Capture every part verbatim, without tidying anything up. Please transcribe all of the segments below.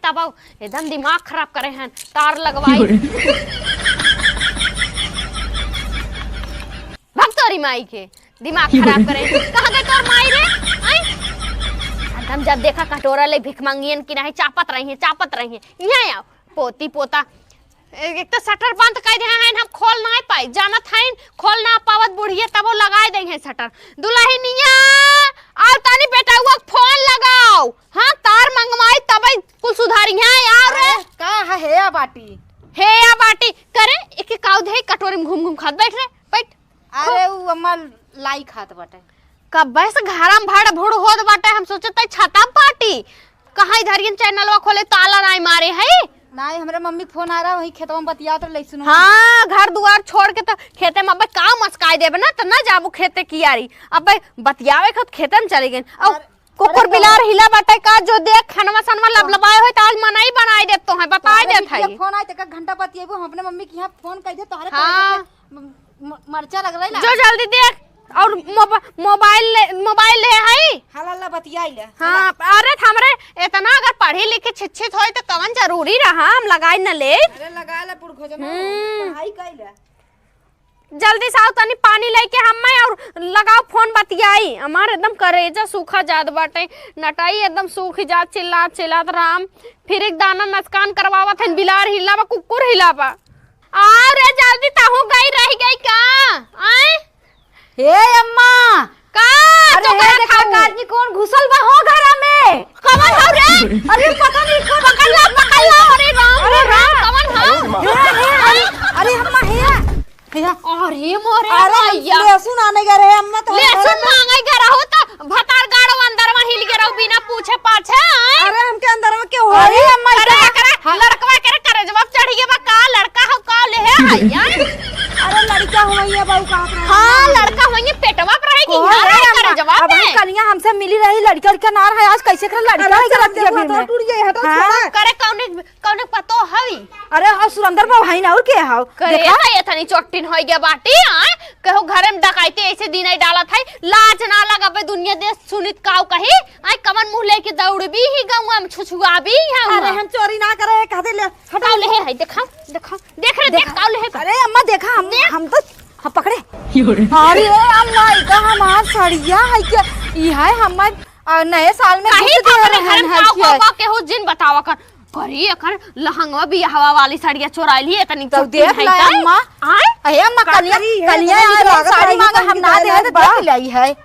तब एकदम दिमाग खराब करे हैं, तार लगवाई। भग तोरी माई के, दिमाग खराब करे। कहाँ गई तोर माई रे? आय? एकदम जब देखा कटोरा ले भिखमंगियन की नाहीं, चापत रही है, चापत रही है। यहाँ आओ, पोती पोता। ए-, एक तो शटर बंद कर दे हैं, हम खोल ना पाई, जानत हैं, खोल ना पावत बुढ़िया, तबो लगाए दे हैं शटर। दुल्हनिया, आओ तनी बेटउआ के फोन लगाओ। हाँ, तार मंगवाई तबे कुल सुधारी है यार। अरे, का है, हे या बाटी? हे या बाटी, करे, एक एक काऊ दे, कटोरी में घूम घूम खात, बैठ रे, बैठ। अरे, उ अम्मा लाई खात बाटे। कब्बे से घरम भड़ भुड़ होत बाटे, हम सोचत हई छता पाटी। कहाँ इधरियन चैनलवा खोले, ताला नाई मारे है? नाई, हमरे मम्मी के फोन आ रहा, वही खेतवा में बतियात रहे, सुनो। हाँ, घर दुआर छोड़ के तो खेते में अबे का मस्काई देबे ना, तो ना जाबू खेते कियारी। अबे बतियावे के खेते में चली गई। और अरे, कुकुर अरे, बिलार हिला बाटे का, जो देख खनवा सनवा लबलबाए होई, तो आज मनई बनाई देब तोहे, बताई तोहरे देत बिटिया हई। फोन आए, तो एक घंटा बतियेबू, हम अपने मम्मी के यहाँ फोन कर दे, तोहरे हाँ। काहे के म-, म-, मरचा रगड़े ला। जो जल्दी देख, और मोबा-, मोबाइल ले, मोबाइल ले हई। हाला ला बतियाई ले। हाँ, अरे त हमरे इतना अगर पढ़ी लिखी शिक्षित होई तो कवन जरूरी रहा, हम लगाई न ले। अरे लगा ले बुढ़ घोजना, हम्म। पढ़ाई कई ले। जल्दी से आओ तनी पानी लेके हम्मे और लगाओ फोन बतियाई। हमार एकदम करेजा सूखा जात बाटे, नटाई एकदम सूख जात, चिल्लात चिल्लात राम। फिर एक दाना नसकान करवावत हन, बिलार हिलावा, कुकुर हिलावा। आओ रे जल्दी, तहू गई रह गई का? आय? हे अम्मा! का? अरे चोकरा हे देखा, खाऊ? का आदमी कौन घुसल बा हो घरा में? कवन हौ रे? अरे पता नहीं कौन पकड़ ला, पकड़ ला। अरे राम, अरे अरे राम, राम। कवन हौ? हे, हे, अरे, अरे अम्मा, हे, हे। अरे मोरे अरे हम भैया। लहसुन आने गए रहे अम्मा, तो लहसुन मांगे गए रहो तो भतार गाड़ो अंदर में हिल गए रहो बिना पूछे पाछे, आय? अरे हमके अंदर में क्यों हो? अरे अम्मा, अरे इतना एकरा हाँ। लड़कवा के रे करे जवाब चढ़ गया बा का? लड़का हो का ले है? आय, आय? अरे लड़का हो ये बाबू का हाँ, लड़का हो ये पेटवा पर रहे कि कौन यहाँ है रहे अम्मा? करे जवाब अब हम है। कनिया हमसे मिली रही, लड़का लड़का ना रहा, आज कैसे कर लड़का अरे लड़का चल, रख दिया चल, फिर हटा, मैं। टूट गया, हटा, हाँ। छोड़ा। करे कौने, कौने पतो हवी? अरे हाँ, सुरेंद्र बाबू है ना, और के हौ? करे देखा? तो ये थनी चोटिन होई गया बाटी, आय? कहू घरे में डकैती ऐसे दिन आई डालत है, लाज ना लगबे दुनिया देश सुनित काऊ कही, आय कवन मुँह लेके दौड़बी ही गौवा में छुछुआबी है अरे हुआं। हम चोरी ना करे, कहते ले, हटा। काऊ ले है, देखा, देखा, देख रे, देख देखा। काऊ ले है। अरे अम्मा देखा, हम, देख। हम तो, हम पकड़े। अरे अम्मा, ई तो हमार सड़िया है क्या? ई है हमार, आ, नए साल में कहीं gift तो दे अपने रहन घर में है काऊ, क्या? काऊ, काऊ केहू जिन बतावा कर। करी एकर लहंगवा बियाहवा वाली साड़िया चोराइल ही, इतनी तो चोटी देख है ला का? अम्मा। आय? अरे अम्मा, का कनिया, करी है? कनिया इतना यार, लागत साड़ी है, मांगा, इतना हम ना दे, लागत तो बा। देख लाई है।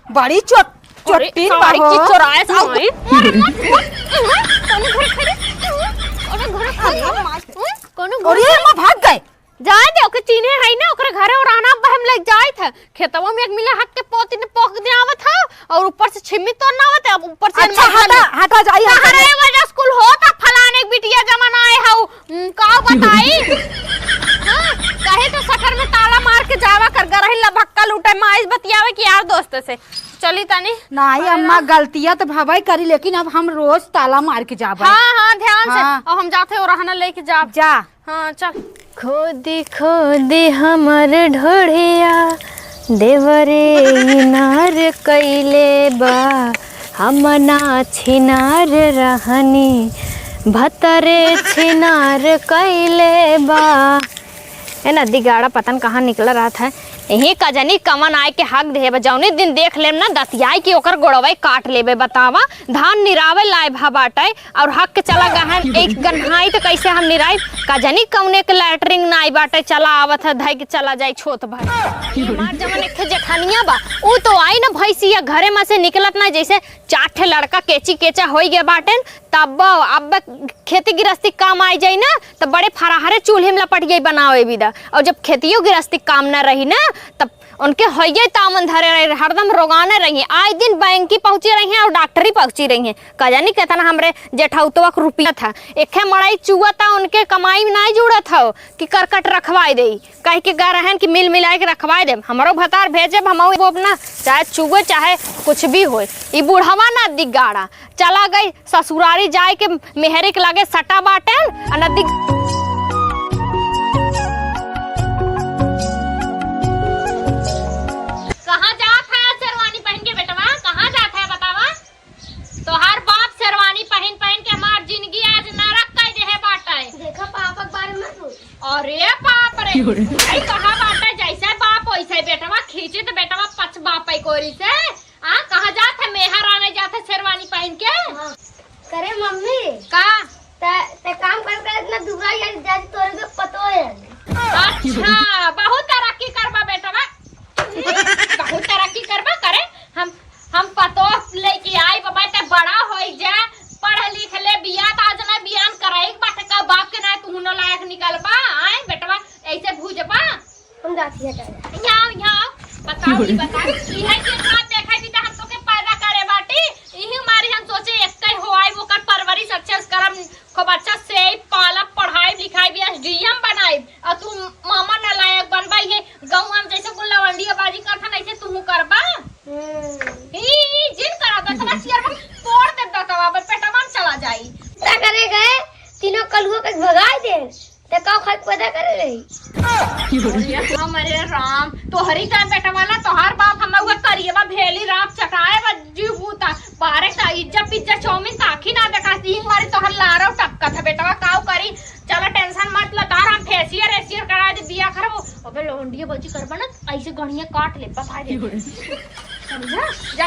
बड़ी चोट-, अरे, चोटी साड़ी बा की हो। चोराए साड़ी। अरे, मत, मत, मत, कोनो घर खड़े, कोनो घर खड़े, अरे, कोनो घर अरे, खड़े। अम्मा भाग गए। जाए दे, ओके चीन्हे है ना, ओकरे घरे और आना अब हम ले जाए थे। खेतवा में एक मिला हक के पोती ने पोक दे आवत है और ऊपर से छिम्मी तोड़ ना आवत है, अब ऊपर से अच्छा, हटा, हटा, जाई, हम अरे, चले। वजह स्कूल होता, फलाने के बिटिया जमन आए हऊ, हम्म, का बताई? हाँ, कहे तो शटर में ताला मार के जावा कर, गरही लभक्का लूटे, माइस बतियावे कि यार दोस्त से। चली तनी। नहीं, अरे अम्मा, ना। गलतियाँ तो भवाई करी, लेकिन अब हम रोज ताला मार के जाबे। हाँ, हाँ, ध्यान से। हाँ। और हम जाते हो रहना लेके जाब। जा। हाँ, चल। खोदी खोदी हमर ढोढ़िया, देवरे इनार कइले बा। हम ना छिनार रहनी, भतरे छिनार कइले बा। ए नदी गाड़ा पतन कहाँ निकल रहत है, यही का जनी कमन आए के हक देहे बा। जौने दिन देख लेम ना दतियाई के ओकर गोड़वे काट लेबे। बतावा, धान निरावे लाए भा बाटे, और हक के चला गहन एक गन्हाई तो कैसे हम निराई? का जनी कौने के लैटरिन नाई बाटे, चला आवत है, धई के चला जाई छोट भाई। हमार जवन एक ठे जेठानिया बा, ऊ तो आई ना भैंसिया घरे में से निकलत ना, जैसे चार ठे लड़का केची केचा होई गए बाटेन, तब अब खेती गृहस्थी काम आई जाई ना, तब बड़े फराहरे चूल्हे में लपट गई बनावे बिदा। और जब खेतियो गृहस्थी काम ना रही ना, तब उनके होइये तामन धरे रहे, हरदम रोगाने रही। आए दिन बैंकी पहुँची रही हैं और डॉक्टरी पहुँची रही हैं। का जानी कितना हमरे जेठौतवा के रुपया था, एके मड़ई चुआ था, उनके कमाई में नाई जुड़त हौ कि करकट रखवाए देई, कह के गा रहन कि मिल मिलाए के रखवाए देब, हमरो भतार भेजेब, हम वो अपना चाहे चुए चाहे कुछ भी होए। ई बुढ़वा ना दिगाड़ा, चला गई ससुरारी जाए के मेहरी के लगे सटा बाटेन, आ नदी। कहाँ जात है शेरवानी पहन के बेटवा? कहाँ जात है बतावा? तोहार बाप शेरवानी पहन पहन के हमार जिंदगी आज ना अरे बाप रे, भाई कहा बाटे, जैसे बाप वैसे बेटवा खींची तो बेटवा पच बाप है कोरी से। आ, कहाँ जात है, मेहर आने जात है शेरवानी पहन के? हाँ। करे मम्मी। का? ते, ते काम कर कर इतना दूरा या जाती तोरे के पतो है। अच्छा, बहुत तरक्की करबा बेटवा। बहुत तरक्की करबा करे। हम, हम पतो लेके आई बाबा, ते बड़ा होई जा, पढ़ लिख ले, बियाह त आज ना बियान कराई बाटे का, बाप के ना तू न लायक निकलबा, आए बेटवा, ऐसे भूजबा। हम जाती है करे। यहाँ, यहाँ, बताओ, ई बताओ, इहे के साथ देखा थी तो हम तो के पैदा करे बाटी, इही मारी हम सोचे एक हो आई, ओकर परवरिश अच्छे से करम, खूब अच्छा से पालब, पढ़ाई लिखाई भी एसडीएम बनाई, और तू मामा नालायक बनबा, ये गाँव में जैसे कुल लवंडिया बाजी करत हन, ऐसे तू करबा? हम्म। ई, ई, जिन करा दतवा सियर में तोड़ दे दतवा, बस पेटवा में चला जाई। क्या करे गए? तीनों कलुओं के भगाई दे। ते का खाए पैदा करे रही? हमरे राम, तोहरी का बेटवा ना, तोहार बाप हमें हुआ करिएवा भेली राम चटाए बा जीव बूता। बारे का इज्जा पिज्जा चाउमीन ताखी ना देखा, सींग मारी तोहर लारो टपकत है बेटवा, काऊ करी? चलो टेंशन मत लो, तार हम फेशियल एशियल करा दे, बिया खराब हो। अबे लौंडिया बची करबा ना, ऐसे गणिया काट ले, बता दे। समझा? जा